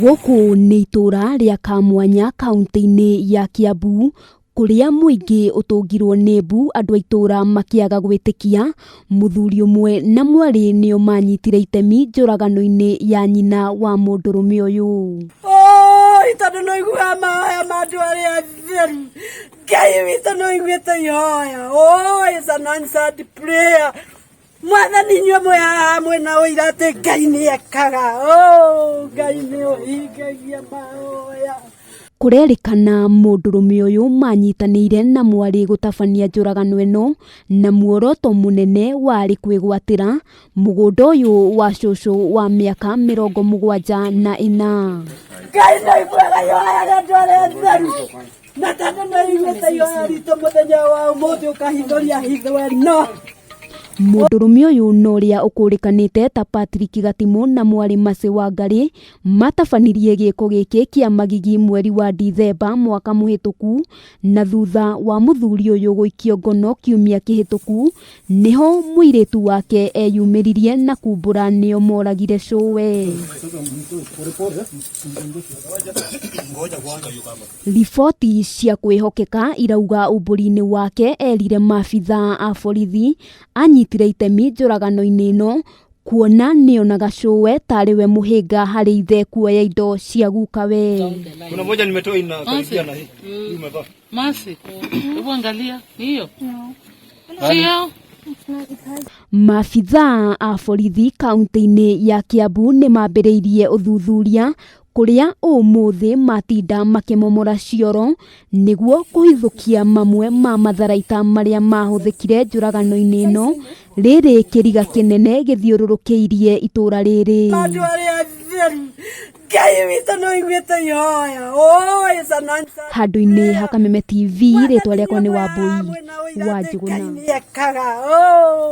Gũkũ nĩ itũra rĩa Kamwanya kaũntĩ-inĩ ya Kiambu kũrĩa mũingĩ ũtũngirwo nĩ mbu andũ a itũra makĩaga gwĩtĩkia mũthuri ũmwe na mwarĩ nĩo manyitire itemi njũragano-inĩ ya nyina wa mũndũrũme ũyũ. Oi, tondũ nĩ ũiguaga mahoya ma andũ arĩa atheru. Ngai witũ nĩ ũiguĩte ihoya. Oh, it's an answered prayer. Mwathani inyuĩ mwĩ haha mwĩna ũira atĩ Ngai nĩ ekaga. Oh, Ngai nĩ ũhingagia mahoya. Kũrerĩkana mũndũrũme ũyũ manyitanĩire na mwarĩ gũtabania njũragano ĩno na muoroto mũnene warĩ kwĩgwatĩra mũgũnda ũyũ wa cũcũ wa mĩaka 74. Ngai nĩ ũiguaga ihoya rĩa andũ arĩa atheru. Na tondũ nĩ ũiguĩte ihoya ritũ mũthenya wa ũmũthĩ ũkahingũria hitho ĩno. Mũndũrũme ũyũ na ũrĩa ũkũrĩkanĩte ta Patrick Gatimũ na mwarĩ Mercy Wangari matabanirie gĩko gĩkĩ kĩa magigi mweri wa Dithemba mwaka mũhĩtũku na thutha wa mũthuri ũyũ gũikio ngono kiumia kĩhĩtũku nĩho mũirĩtu wake eyumĩririe na kumbũra nĩo moragire cũwe. Riboti cia kwĩhokeka irauga umbũri-inĩ wake erire maabithaa a borithi anyitire itemi njũragano-inĩ ĩno kuona nĩonaga cũwe tarĩ we mũhĩnga harĩ ithe kuoya indo cia gukawe. Kuna moja nimetoa inakaribia na hii. Hii umevaa. Masi, hebu angalia, ni hiyo? Sio? Maabithaa a borithi kaunti-inĩ ya Kiambu nĩ mambĩrĩirie ũthuthuria kũrĩa ũmũthĩ matinda makĩmomora cioro nĩguo kũhithũkia mamwe ma matharaita marĩa mahũthĩkire njũragano-inĩ ĩno rĩrĩ kĩriga kĩnene gĩthiũrũrũkĩirie itũra rĩrĩ. Andũ arĩa atheru. Ngai witũ nĩ ũiguĩte ihoya. Oh, it's an answered Handũ-inĩ ha Kameme TV rĩtwa rĩakwa nĩ Wambui wa Ngai Njũgũna. nĩ ekaga. Oh.